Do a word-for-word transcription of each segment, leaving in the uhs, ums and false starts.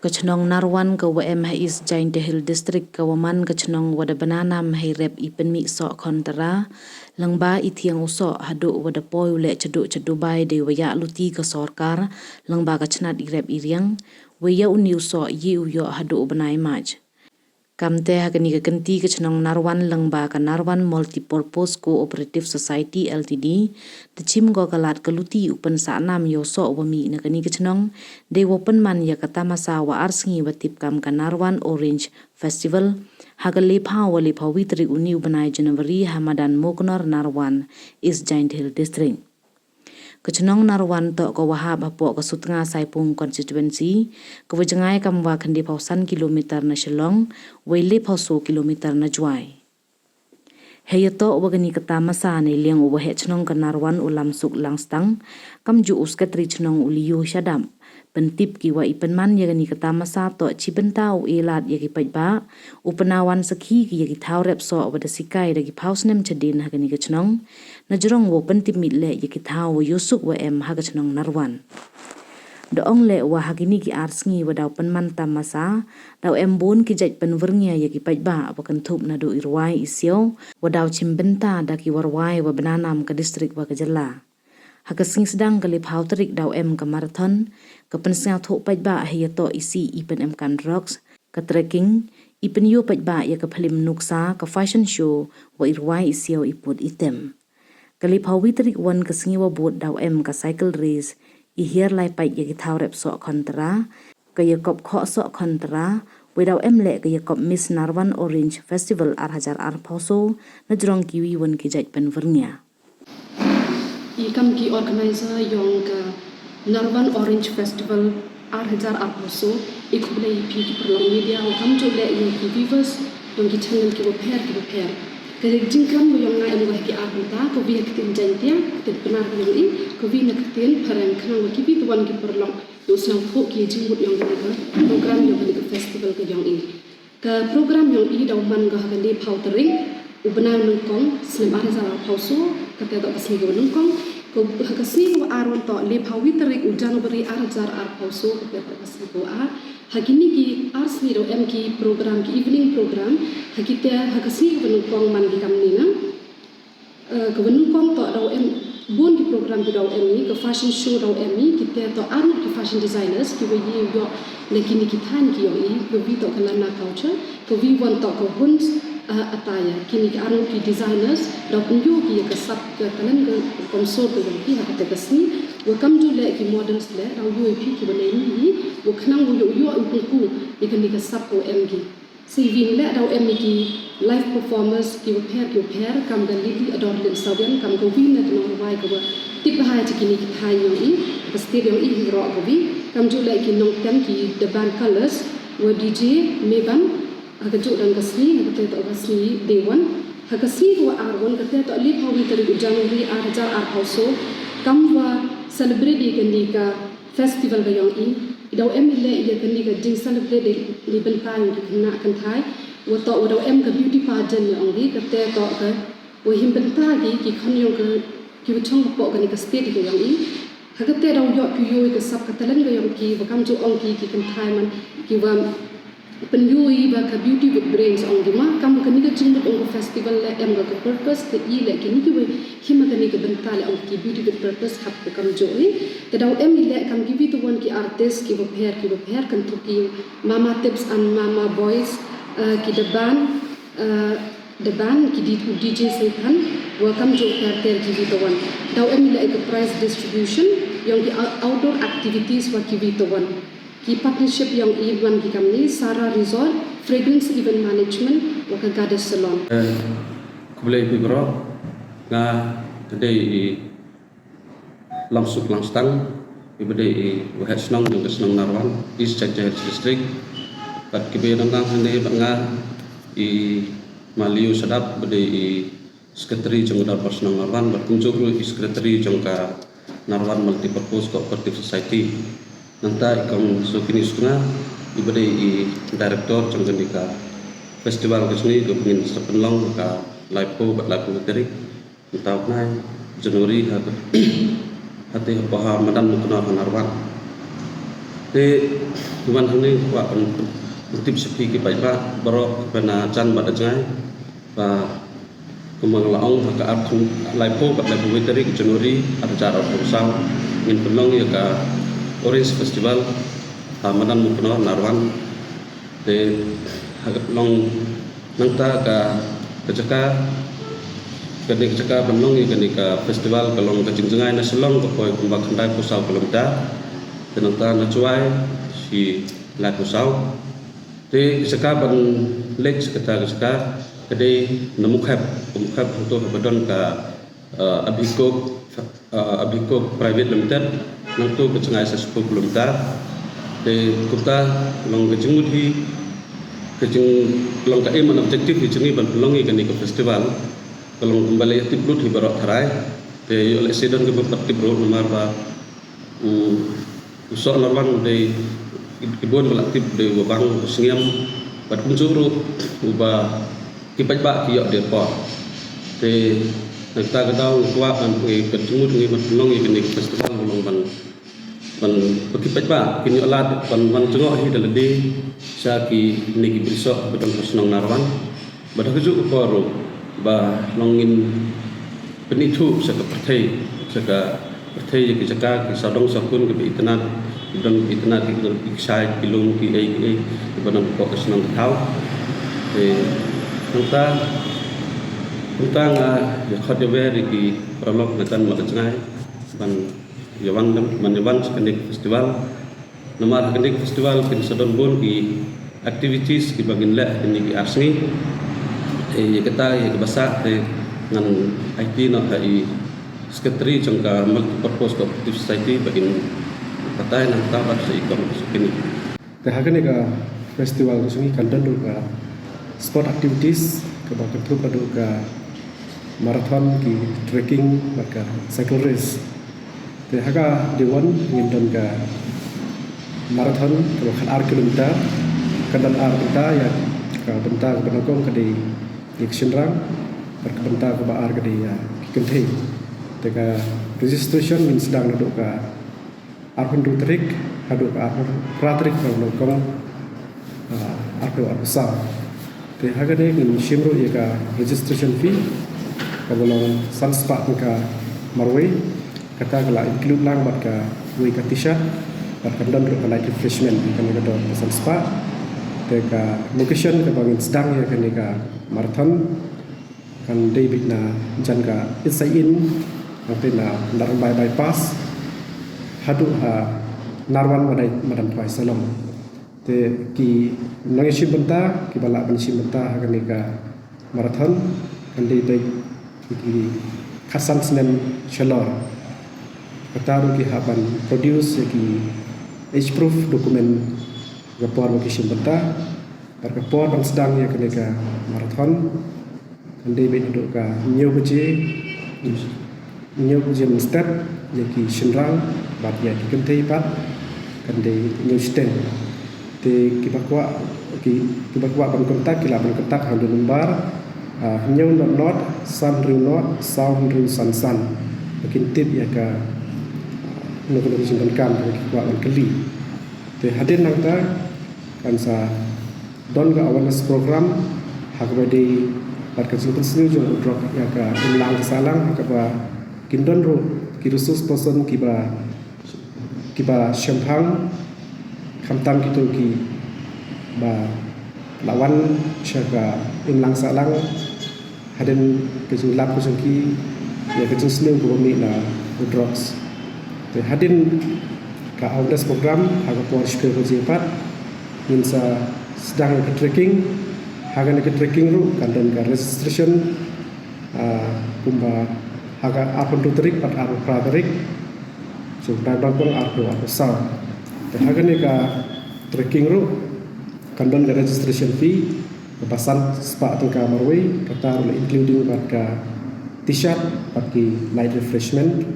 Ka chnong Narwan ka wa em ha East Jaintia Hills District ka wa man ka chnong wa da bna nam hei rep i pynmih soh khon tara, lyngba i thiang u soh haduh wa da poi u leh chaduh chaduh bai dei wa yah luti ka sorkar, lyngba ka chnat i rep i riang, wa ya u ni u soh yi u yoh haduh u bnai March. Kamte ha kani ka kynti ka chnong Narwan lyngba ka Narwan Multipurpose Cooperative Society L T D, te chim go ka lad ka luti u pynsah nam yow soh wa mih na kani ka chnong, dei wa pynman ya ka tamasa wa ar sngi wa tip kam ka Narwan Orange Festival, ha ka lephaw wa lephaw wi tarik u ni u bnai January ha madan Moknor Narwan, East Jaintia Hills District. Ka chnong Narwan toh ka wa hap hapoh ka Sutnga Saipung constituency, ka wa jngai kam wa khyndai phaw san kilometer na Shillong, wei le phaw so kilometer na Jwai. Hei ya toh wa kani ka tamasa ne liang u wa heh chnong ka Narwan u Lamsuk Langstang, kam ju u sekretari chnong u Liu Shadap, pyntip ki wa i pynman ya kani ka tamasa toh chi bynta u e lad ya ki paidbah, u pynwan sakhi ki ya ki thaw rep soh wa da sikai da ki phaw snem chadien ha kani ka chnong, na jrong wa pyntip mit leh ya ki thaw wa yusuk wa em ha ka chnong Narwan. Da ong leh wa ha kini ki ar sngi wa daw pynman tamasa, daw em bun ki jait pynwyrngia ya ki paidbah wa kynthup naduh i rwai i siaw, wa daw chim bynta da ki wa rwai wa bna nam ka district wa ka jylla. Ha ka sngi sdang ka lephaw tarik daw em ka marathon, ka pynsngewthuh paidbah hei ya toh i si i pynem kan drugs, ka trekking, i pynyoh paidbah ya ka phlim nuksa, ka fashion show, wa i rwai i siaw i put i tem. Ka lephaw wi tarik wan ka sngi wa bud daw em ka cycle race, i hiar lai paid ya ki thaw rep soh khon tara, ka ya kop khoh soh khon tara, wei daw em leh ka ya kop Miss Narwan Orange Festival ar hajar ar phaw so, na jrong ki wi wan ki jait pynwyrngia. I kam ki organizer yong ka Narwan Orange Festival ar hajar ar phaw so, i khublei i phi ki paralok media, wa kam ju leh ya ki viewers yong ki channel ki wa pher ki wa pher. Ka jingkam wa yong nga em wa ki ar bynta, ka wi ha ka ktien Jaintia, ka ktien Pnar ka yong i, ka wi na ka ktien Phareng, khnang wa ki wi tawan ki paralok yow sngewthuh ki jingmut yong ka program yong ka festival ka yong i. Ka program yong i daw man ka ha ka lephaw tarik u bnai nyngkong snem ar hajar ar phaw so, ka te toh ka sngi ka wa nyngkong, ka ha ka sngi ka wa ar wan toh lephaw wi tarik u January ar hajar ar phaw so, ka te toh ka sngi ka wa ar. Ha kini ki ar sngi daw em ki program, ki evening program, ha ki te ha ka sngi ka wa nyngkong man ki kam ni na. Eh, ka wa nyngkong toh daw em bun ki program ki daw em i, ka fashion show daw em i, ki te toh arngut ki fashion designers ki wa yi yoh na kini ki thain ki yong i, ka wi toh ka Lana Culture, ka wi wan toh ka Huns, eh, Attire, kini ki arngut ki designers daw pynyoh ki ya ka sap ka talent ka komsor ka yong ki ha ka te ka sngi, wa kam ju leh ki models leh daw yoh i phi ki wa nei ni i, wa khnang wa yoh yoh i pynku ya kani ka sap ka wa em ki. Sa i wi leh daw em i ki live performers ki wa pher ki wa pher, kam ka Lily Adorlin Sawian, kam ka wi na ka nongrwai ka wa tip bha ya kini ki thain yong i, ka state yong i hi roh ka wi, kam ju leh ki nongtem ki The Band Colors, wa D J Meban, ha ka juh dang ka sngi, ha ka te toh ka sngi day one, ha ka sngi ka wa ar wan ka te toh lephaw wi tarik u January ar hajar ar phaw so, kam wa celebrate i kani ka festival ka yong i, i daw em i leh ya kani ka jing celebrate ni bynta yong ki khynnah kynthai, wa toh wa daw em ka beauty pageant yong i, ka te toh ka wa him bynta ki, ki khon yong ka, ki wa chong hapoh kani ka state ka yong i. Ha ka te daw yoh ki yoh i ka sap ka talent ka yong ki, wa kam ju ong ki, ki kynthai man, ki wa pynyoh i wa ka beauty with brains ong ki ma, kam wa kani ka jingmut ong ka festival leh em ka ka purpose, ka i leh kini ki wa him ha kani ka bynta leh ong ki beauty with purpose hap ka kam ju i. Te daw em i leh kam ki wi tawan ki artist ki wa pher ki wa pher, kan tu ki Mama Tips and Mama Boys, eh, ki The Band, eh, The Band ki di-, D J Satan, wa kam ju pher ter ki wi tawan. Daw em i leh ka prize distribution yong ki out-, outdoor activities wa ki wi tawan. Ki partnership yong i man ki kam ni, Sarah Resort, Fragrance Event Management, wa ka Goddess Salon. Eh, khublei phi baroh, nga dei i Lamsuk Langstang, i ba dei i wa heh chnong yong ka chnong Narwan, East Jaintia Hills District. Bad ki ba nang nang hynne bad nga i Ma Liu Sadap, ba dei i Secretary jong ka Dorbar Shnong Narwan, bad kumjuh ruh i Secretary jong ka Narwan Multipurpose Cooperative Society. Nangta i Kong Sukini Sutnga, i ba dei i Director jong kani ka festival ka jong i, ka ba ngin sa pynlong ka laiphew bad laiphew tarik mynta u bnai January ha ka, ha te ha madan Muknar ha Narwan. Te wan hangne kwah ban tip sha phi ki paidbah baroh ba na jan bad jngai ba kumba nga la ong ha ka arphew, laiphew bad laiphew wei tarik January arhajar arphew saw ngin pynlong ïa ka Orange Festival ha madan Muknor Narwan. Te ha ka long nangta ka, ka jaka, kane ka jaka ban long ïa kane ka festival ka long ka jingjngai na Shillong ka poi kumba khyndai phew saw kilometer. Te nangta na Jowai shi laiphew saw. Te ka jaka ban leit sha kata ka jaka ka dei na Mukhep, ka Mukhep hangto haba don ka uh, Abhikok, uh, Abhikok Private Limited, nangto ka jngai sa shiphew kilometer. Te kumta long ka jingmut hi, ka jing, long ka aim and objective hi jong ngi ban pynlong ïa kane ka festival. Ka long kumba la ïatip lut hi baroh tharai. Te ïoh lehse don kiba pat tip ruh namar ba u u soh Narwan u dei, ki bun ba la tip, u dei uba bang, u sngem bad kumjuh ruh uba ki paidbah ki ïoh dei por. Te na kata ka daw nga kwah ban pynlong, ka jingmut ngi ban pynlong ïa kane ka festival ban long ban, ban ba ki paidbah kin ïoh lad ban wan jngoh hi da lade sha kine ki briew soh ba don ha shnong Narwan. Bad ha kajuh ka por ruh ba long ngin pynithuh sha ka pyrthei, sha ka pyrthei ïa ki jaka ki sawdong sawkun kiba itynnad, ki don kiba itynnad, ki don ki kshaid, ki lum, ki ei ki ei kiba don hapoh ka shnong ka thaw. Te nangta, nangta nga ïa khot ïa wer ïa ki paralok na jan bad jngai ban ïa wan, ban ïa wan sha kane ka festival. Namar ha kane ka festival kin sa don bun ki activities kiba ngin leh ha kine ki ar sngi. Te ïa kata ïa kaba sah te ngan aiti noh ha i secretary jong ka Multipurpose Cooperative Society ba in batai nangta bad sa i kong sa kine. Te ha kane ka festival ka sngi kan don ruh ka sport activities kaba kynthup haduh ka marathon, ki trekking bad ka cycle race. Te ha ka day one ngin don ka marathon kaba khat ar kilometer, kan don ar bynta, ïa ka bynta kaba nyngkong ka dei ïa ki shynrang bad ka bynta kaba ar ka dei ïa ki kynthei. Te ka registration ngin sdang naduh ka arphew hynriew tarik haduh ka arphew phra tarik ka bnai nyngkong, ah, arphew arphew saw. Te ha kane ngin shim ruh ïa ka registration fee kaba long san spah tyngka marwei. Kata ka la include lang bad kawei ka T-shirt bad kan don ruh ka light refreshment. Kane ka dor ka san spah. Te ka location kaba ngin sdang ïa kane ka marathon kan dei beit na jan ka East Side Inn, hangtei na Narrabri Bypass haduh ha Narwan Madai, Madan Pwai Shillong. Te ki nongïashim bynta kiba lah ban shim bynta ha kane ka marathon kan dei beit ki khatsan snem shalor. Kata ruh ki hap ban produce ïa ki age proof document ka por ba ki shim bynta. Bad ka por ban sdang ïa kane ka marathon kan dei beit naduh ka hynñiew baje, hynñiew baje mynstep ïa ki shynrang bad ïa ki kynthei pat kan dei hynñiew shiteng. Te kiba kwah, ki, kiba kwah ban contact ki lah ban contact ha u number, ah, hynñiew nod nod san hynriew nod saw hynriew san san. Ba kin tip ïa ka, ah, kano kano ka jingdonkam ba ki kwah ban kylli. Te hadien nangta kan sa don ka awareness program ha kaba dei bad ka jingpynsniew jong u drok ïa ka imlang ka sahlang, ha kaba kin don ruh ki resource person kiba, kiba shemphang, khamtam kito kiba la wan sha ka imlang sahlang hadien ka jinglap ka jong ki ïa ka jingsniew kaba mih na u drugs. Te hadien ka awareness program ha ka por shiphew baje pat ngin sa sdang ïa ka trekking. Ha kane ka trekking ruh kan don ka registration, ah, kumba ha ka arphew hynriew tarik bad arphew phra tarik. So, dang dang pang arphew, arphew saw. Te ha kane ka trekking ruh kan don ka registration fee kaba san spah tyngka marwei, kata ruh la including bad ka T-shirt bad ki light refreshment.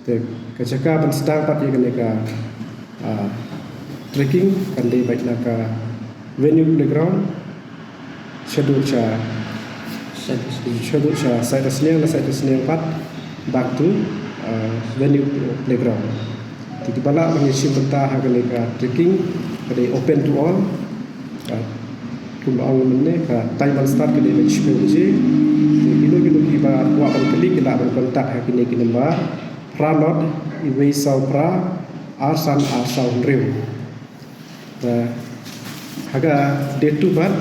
Te ka jaka ban sdang pat ïa kane ka, ah, trekking kan dei beit na ka Venue Playground, shaduh sha, shaduh sha Saitrasniang, na Saitrasniang pat back to, ah, Venue Playground. Te kiba lah ban ïashim bynta ha kane ka trekking ka dei open to all. Ka, kumba ong mynne, ka time ban start ka dei leit shiphew baje. Te kino kino kiba kwah ban kylli ki lah ban contact ha kine ki number: phra nod, iwei saw phra, ar san ar saw hynriew. Te ha ka day two pat,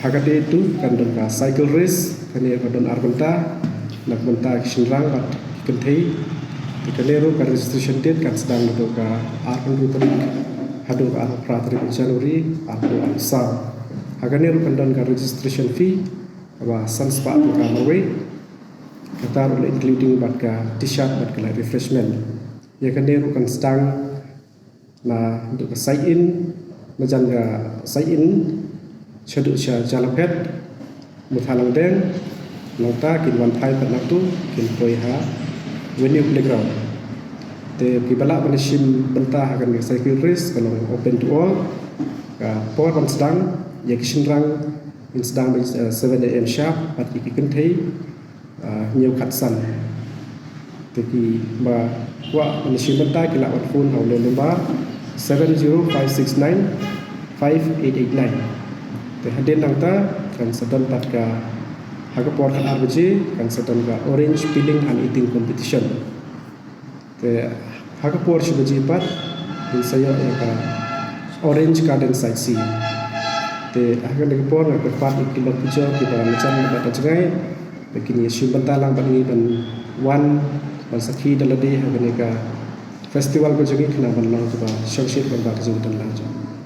ha ka day two kan don ka cycle race, kane ka don ar bynta, na ka bynta ki shynrang bad ki kynthei. Te kane ruh ka registration date kan sdang naduh ka arphew tarik haduh ka arphew phra tarik January arphew arphew saw. Ha kane ruh kan don ka registration fee kaba san spah tyngka marwei. Kata ruh la including bad ka t-shirt bad ka light refreshment. Ïa kane ruh kan sdang naduh ka side inn, marjan ka side inn shaduh sha Jalaphet, Mutha Langdeng. Nangta kin wan phai pat nangtu kin poi ha Venue Playground. Te kiba lah ban ïashim bynta ha kane ka cycle race ka long open to all. Ka por ban sdang, ïa ki shynrang kin sdang da, eh, seven A M sharp, bad ïa ki kynthei, ah, hynñiew khatsan. Te kiba kwah ban ïashim bynta ki lah ban phone ha une u number seven zero five six nine five eight eight nine. Te hadien nangta kan sa don pat ka, ha ka por khatar baje kan sa don ka orange peeling and eating competition. Te ha ka por shi baje pat ngin sa ïoh ïa ka Orange Garden Sightseeing. Te ha kane ka por nga kyrpad ïa ki lok pujor kiba la jan bad la jngai ba kin ïashim bynta lang bad ngi ban wan ban sakhi da lade ha kane ka festival ka jong ngi khnang ban long kaba shongshit bad ba ka jingdon lang jong.